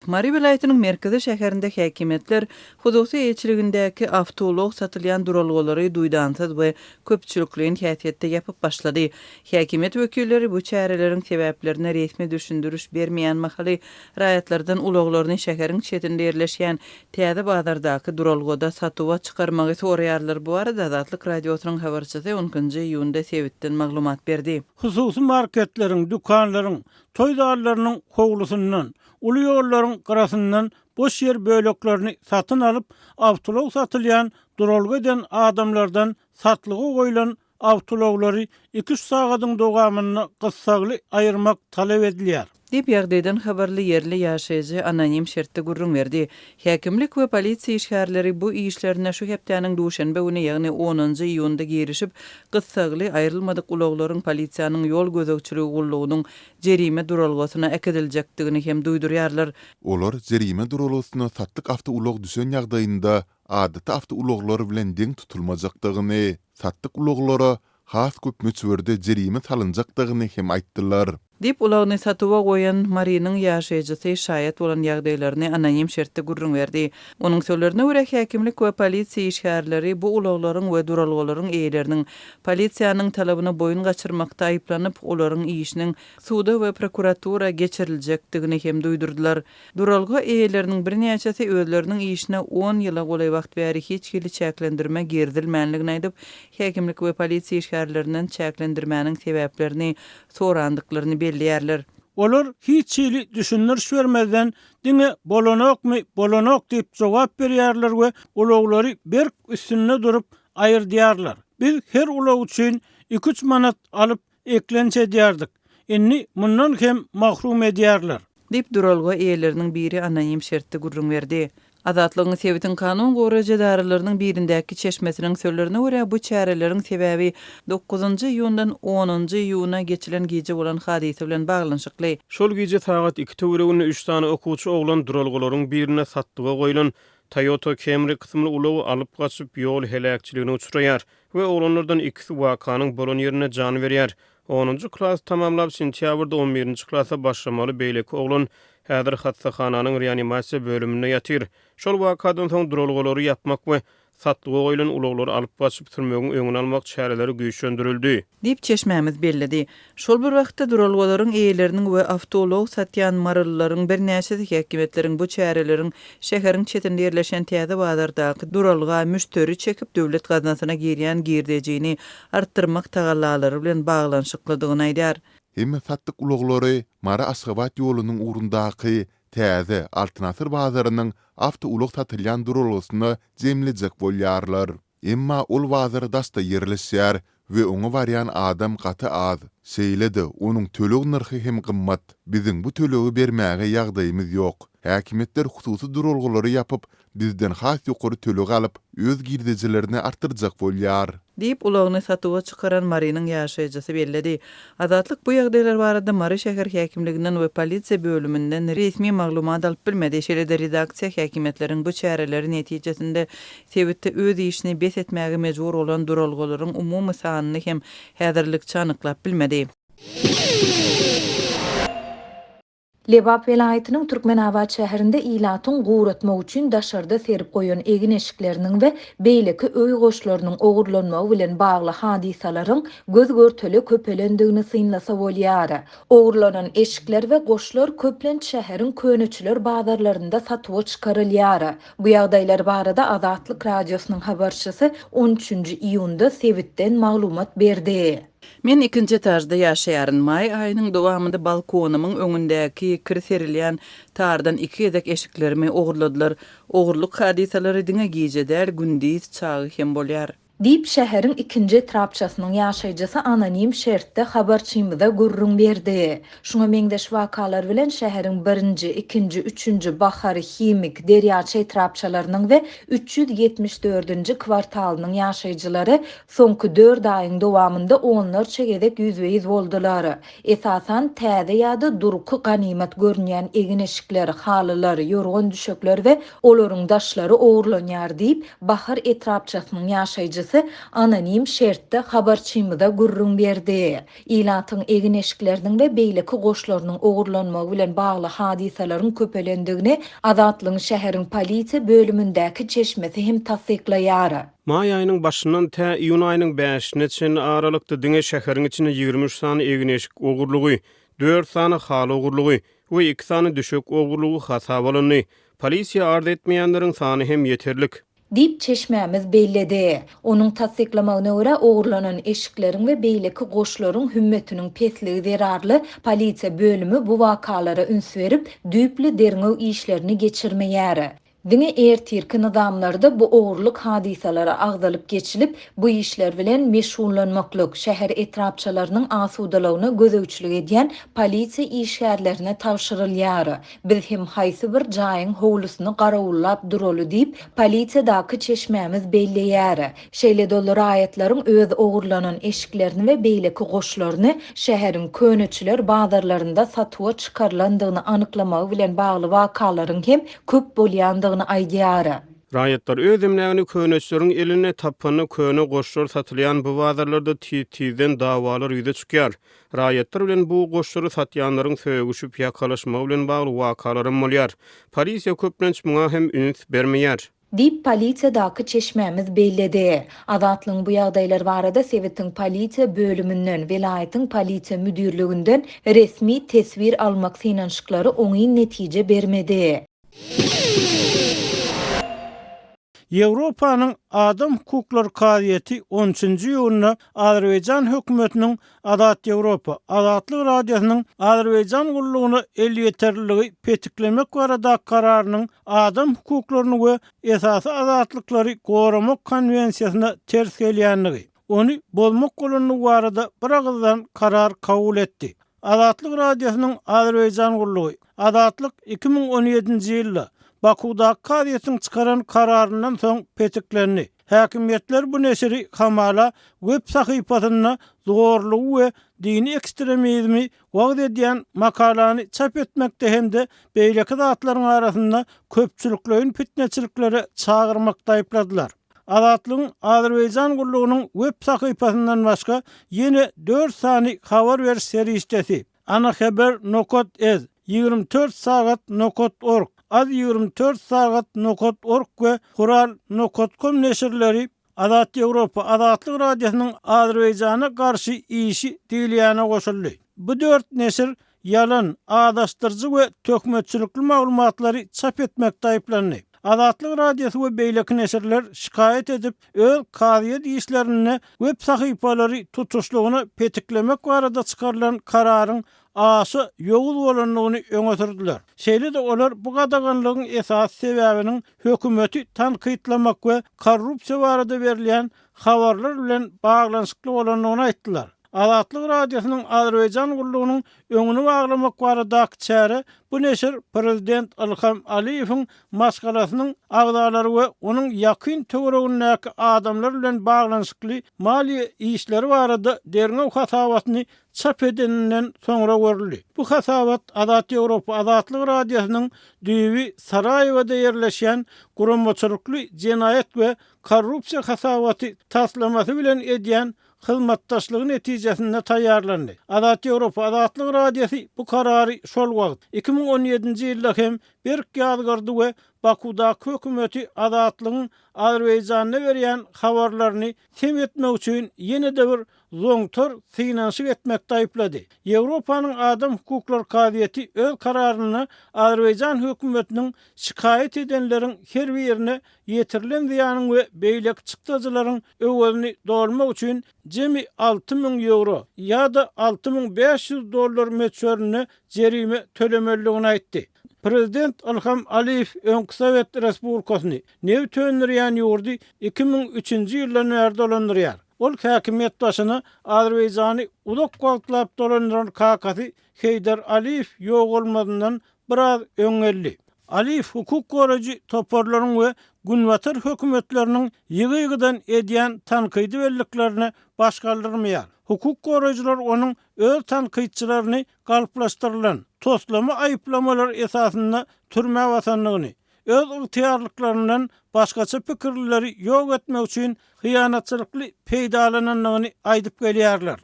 Mary welaýatynyň merkezi şäherinde häkimiýetler hususy eýeçiligindäki awtoulag satylýan duralgalary duýdansyz we köpçülikleýin häsiýetde ýapyp başlady. Häkimiýet wekilleri bu çäreleriň sebäplerine resmi düşündiriş bermeýän mahaly, raýatlardan ulaglaryny şäheriň çetinde ýerleşýän täze bazardaky duralgada satuwa çykarmagy soraýarlar. Bu barada Azatlyk Radiosynyň habarçysy on ikinji iýunda sebitden maglumat berdi. Hususy marketleriň, dükanlaryň, toý zallarynyň howlusyndan, uly ýollaryň gyrasyndan boş ýer böleklerini satyn alyp, awtoulag satylýan duralga eden adamlardan satlyga goýlan awtoulaglary iki-üç sagadyň dowamynda gyssagly aýyrmak talap edilýär. Diýip, ýagdaýdan habarly ýerli ýaşaýjy anonim şertde gürrüň berdi. Häkimlik we polisiýa işgärleri bu işlerine şu hepdäniň duşenbe güni, ýagny onunjy iýunda girişip, gyssagly aýrylmadyk ulaglaryň polisiýanyň ýol gözegçiligi gullugynyň jerime duralgasyna äkidiljekdigini hem duýdurýarlar. Olar jerime duralgasyna satlyk awtoulag düşen ýagdaýynda adaty awtoulaglar bilen deň tutulmajakdygyny, satlyk ulaglara has köp möçberde jerime salynjakdygyny hem aýtdylar. Diýip, ulagyny satuwa goýan Marynyň ýaşaýjysy şaýat bolan ýagdaýlaryny anonim şertde gürrüň berdi. Onuň sözlerine görä, häkimlik we polisiýa işgärleri bu ulaglaryň we duralgalaryň eýeleriniň polisiýanyň talabyna boýun gaçyrmakda aýyplanyp, olaryň işiniň suda we prokuratura geçiriljekdigini hem duýdurdylar. Duralga eýeleriniň birnäçesi özleriniň işine on ýyla golaý wagt bäri hiç hili çäklendirme girizilmänligini aýdyp, häkimlik we polisiýa işgärlerinden çäklendirmäniň sebäplerini sorandyklaryny belleýärler. Olar hiç hili düşündiriş bermezden, diňe bolanokmy, bolanok diýip jogap berýärler we ulaglary berk üstünde durup aýyrdýarlar. Biz her ulag üçin iki-üç manat alyp eklenç edýärdik. Indi mundan hem mahrum edýärler. Diýip, duralga eýeleriniň biri anonim şertde gürrüň berdi. Azatlygyň sebitiň kanun goraýjy edaralarynyň birindäki çeşmesiniň sözlerine görä, bu çäreleriň sebäbi dokuzynjy iýundan onunjy iýuna geçilen gije bolan hadysa bilen baglanyşykly. Şol gije sagat iki töwereginde üç sany okuwçy oglan duralgalaryň birinde satlyga goýlan Toyota Camry kysymly ulagy alyp gaçyp, ýol heläkçiligine uçraýar we oglanlardan ikisi wakanyň bolan ýerinde jan berýär. Onunjy klasy tamamlap, sentýabrda on birinji klasa başlamaly beýleki oglan häzir hassahananyň reanimasiýa bölüminde ýatyr. Şol wakadan soň duralgalary ýapmak we satlyga goýlan ulaglary alyp gaçyp sürmegiň öňüni almak çäreleri güýçlendirildi. Diýip, çeşmämiz belledi. Şol bir wagtda, duralgalaryň eýeleriniň we awtoulag satýan marylylaryň birnäçesi häkimiýetleriň bu çäreleriň şäheriň çetinde ýerleşen täze bazardaky duralga müşderi çekip, döwlet gaznasyna girýän girdejini artdyrmak tagallalary bilen baglanyşyklydygyny aýdýar. Hemme satlyk ulaglary Mary-Aşgabat ýolunyň ugrundaky täze Altyn asyr bazarynyň awtoulag satylýan duralgasyna jemlejek bolýarlar. Emma ol bazar daşda ýerleşýär we oňa barýan adam gaty az. Şeýle-de, onuň töleg nyrhy hem gymmat. Biziň bu tölegi bermäge ýagdaýymyz ýok. Häkimiýetler hususy duralgalary ýapyp, bizden has ýokary töleg alyp, öz girdejilerini artdyrjak bolýar. Diýip, ulagyny satuwa çykaran Marynyň ýaşaýjysy belledi. Azatlyk bu ýagdaýlar barada Mary şäher häkimliginden we polisiýa bölüminden resmi maglumat alyp bilmedi. Şeýle-de redaksiýa häkimiýetleriň bu çäreleri netijesinde sebitde öz işini bes etmäge mejbur bolan duralgalaryň umumy sanyny hem häzirlikçe anyklap bilmedi. Lebap welaýatynyň Türkmenabat şäherinde ilatyň guratmak üçin daşarda serip goýan egin-eşikleriniň we beýleki öý goşlarynyň ogurlanmagy bilen bagly hadysalaryň göz-görtele köpelendigini synlasa bolýar. Ogurlanan eşikler we goşlar köplenç şäheriň köneçiler bazarlarynda satuwa çykarylýar. Bu ýagdaýlar barada Azatlyk Radiosynyň habarçysy on üçünji iýunda sebitden maglumat berdi. Men ikinji etažda ýaşaýaryn. Maý aýynyň dowamynda balkonymyň öňündäki kir serilýän tardan iki gezek eşiklerimi ogurladylar. Ogurlyk hadysalary diňe gije däl, gündiz çagy hem bolýar. Diýip, şäheriň ikinji etrapçasynyň ýaşaýjysy anonim şertde habarçymyza gürrüň berdi. Şuňa meňzeş wakalar bilen şäheriň birinji, ikinji, üçünji, Bahar, Himik, Derýaçy etrapçalarynyň we 374-nji kwartalynyň ýaşaýjylary Soňky dört aýyň dowamynda onlarça gezek ýüzbe-ýüz boldular. Esasan, täze ýa-da durky ganymat görünýän egin-eşikler, halylar, ýorgan-düşekler we olaryň daşlary ogurlanýar diýip, Bahar etrapçasynyň ýaşaýjysy. ýaşaýjysy anonim şertde habarçymyza gürrüň berdi. Ilatyň egin-eşikleriniň we beýleki goşlarynyň ogurlanmagy bilen bagly hadysalaryň köpelendigini Azatlygyň şäheriň polisiýa bölümindäki çeşmesi hem tassyklaýar. Maý aýynyň başyndan tä iýun aýynyň bäşine çenli aralykda diňe şäheriň içinde 23 sany egin-eşik ogurlygy, dört sany haly ogurlygy we iki sany düşek ogurlygy hasaba alyndy. Polisiýa arz etmeýänleriň sany hem ýeterlik. Diýip, çeşmämiz belledi. Onuň tassyklamagyna görä, ogurlanan eşikleriň we beýleki goşlaryň hümmetiniň pesligi zerarly, polisiýa bölümi bu wakalara üns berip, düýpli derňew işlerini geçirmeýär. Diňe ertirki nyzamlarda bu ogurlyk hadysalary agzalyp geçilip, bu işler bilen meşgullanmaklyk, şäher etrapçalarynyň asudalygyna gözegçilik edýän polisiýa işgärlerine tabşyrylýar. Biz hem haýsy bir jaýyň howlusyny garawullap duraly diýip, polisiýadaky çeşmämiz belleýär. Şeýle-de ol raýatlaryň öz ogurlanan eşiklerini we beýleki goşlaryny şäheriň köneçiler bazarlarynda satuwa çykarylandygyny anyklamagy bilen bagly wakalaryň hem köp bolýandygyny aýdýar. Raýatlar öz emlägini köneçileriň elinde tapanda köne goşlar satylýan bu bazarlarda tiz-tizden dawalar ýüze çykýar. Raýatlar bilen bu goşlary satýanlaryň sögüşip, ýakalaşmagy bilen bagly wakalaram bolýar. Polisiýa köplenç muňa hem üns bermeýär. Diýip, polisiýadaky çeşmämiz belledi. Azatlygyň bu ýagdaýlar barada sebitiň polisiýa bölüminden, welaýatyň polisiýa müdirliginden resmi teswir almak synanyşyklary oňyn netije bermedi. Ýewropanyň Adam hukuklary kazyýeti on üçünji iýunda Azerbaýjan hökümetiniň Azat Ýewropa, Azatlyk Radiosynyň Azerbaýjan gullugyna elýeterliligi petiklemek baradaky kararynyň adam hukuklaryny we esasy azatlyklary goramak konwensiýasyna ters gelýändigi, ony bozmak bolandygy barada biragyzdan karar kabul etdi. Azatlyk Radiosynyň Azerbaýjan gullugy, Azatlyk 2017-nji ýylda Bakuwdaky kazyýetiň çykaran kararyndan soň petiklendi. Häkimiýetler bu neşiri hamala web sahypasynda zorlugy we dini ekstremizmi wagyz edýän makalany çap etmekde hem-de beýleki zatlaryň arasynda köpçülikleýin pitneçiliklere çagyrmakda aýypladylar. Azatlygyň Azerbaýjan gullugynyň web sahypasyndan başga ýene dört sany habar beriş serişdesi, Anahaber nokat ez, 24 sagat nokat org, Az 24 sagat nokat org we Hural nokat kom neşirleri Azat Ýewropa, Azatlyk Radiosynyň Azerbaýjana garşy işi diýilýäne goşuldy. Bu dört neşir ýalan, azaşdyryjy we töhmetçilikli maglumatlary çap etmekde aýyplandy. Azatlyk Radiosy we beýleki neşirler şikaýat edip, öz kazyýet işlerinde web sahypalary tutuşlygyna petiklemek barada çykarylan kararyň aşa ýowuz bolandygyny öňe sürdüler. Şeýle-de olar bu gadaganlygyň esasy sebäbiniň hökümeti tankytlamak we korrupsiýa barada berilýän habarlar bilen baglanyşykly bolandygyny aýtdylar. Azatlyk Radiosynyň Azerbaýjan gullugynyň öňüni baglamak baradaky çäre bu neşir prezident Ilham Aliýewiň maşgalasynyň agzalary we onuň ýakyn töweregindäki adamlar bilen baglanyşykly maliýe işleri barada derňew hasabatyny çap edeninden soňra görüldi. Bu hasabat Azat Ýewropa Azatlyk Radiosynyň düýbi Saraýewada ýerleşýän guramaçylykly jenaýat we korrupsiýa hasabaty taslamasy bilen edýän hyzmatdaşlygy netijesinde taýýarlandy. Azat Ýewropa Azatlyk Radiosy bu karary şol wagt, 2017-nji ýylda hem berk ýazgardy we Bakuwdaky hökümeti Azatlygyň Azerbaýjanda berýän habarlaryny sem etmek üçin ýene-de bir zoňtar synanyşyk etmekde aýyplady. Ýewropanyň Adam hukuklary kazyýeti öz kararynda Azerbaýjan hökümetiniň şikaýat edenleriň her birine ýetirilen zyýanyň we beýleki çykdajylaryň öwezini dolmak üçin jemi 6000 ýewro ýa-da 6500 dollar möçberinde jerime tölemelidigini aýtdy. Prezident Ilham Aliýew öňki Sowet Respublikasyny, nebit öndürýän ýurdy 2003-nji ýyldan bäri dolandyrýar. Ol häkimiýet başyna Azerbaýjany uzak wagtlap dolandyran kakasy Heýdar Aliýew ýogalmazyndan biraz öň geldi. Aliýew hukuk goraýjy toparlaryň we Günbatar hökümetleriniň ýygy-ýygydan edýän tankydy belliklerine baş galdyrmaýar. Hukuk goraýjylar onuň öz tankytçylaryny galplaşdyrylan, toslama aýyplamalar esasynda türmä basandygyny, öz ygtyýarlyklaryndan başgaça pikirlileri ýok etmek üçin hyýanatçylykly peýdalanandygyny aýdyp gelýärler.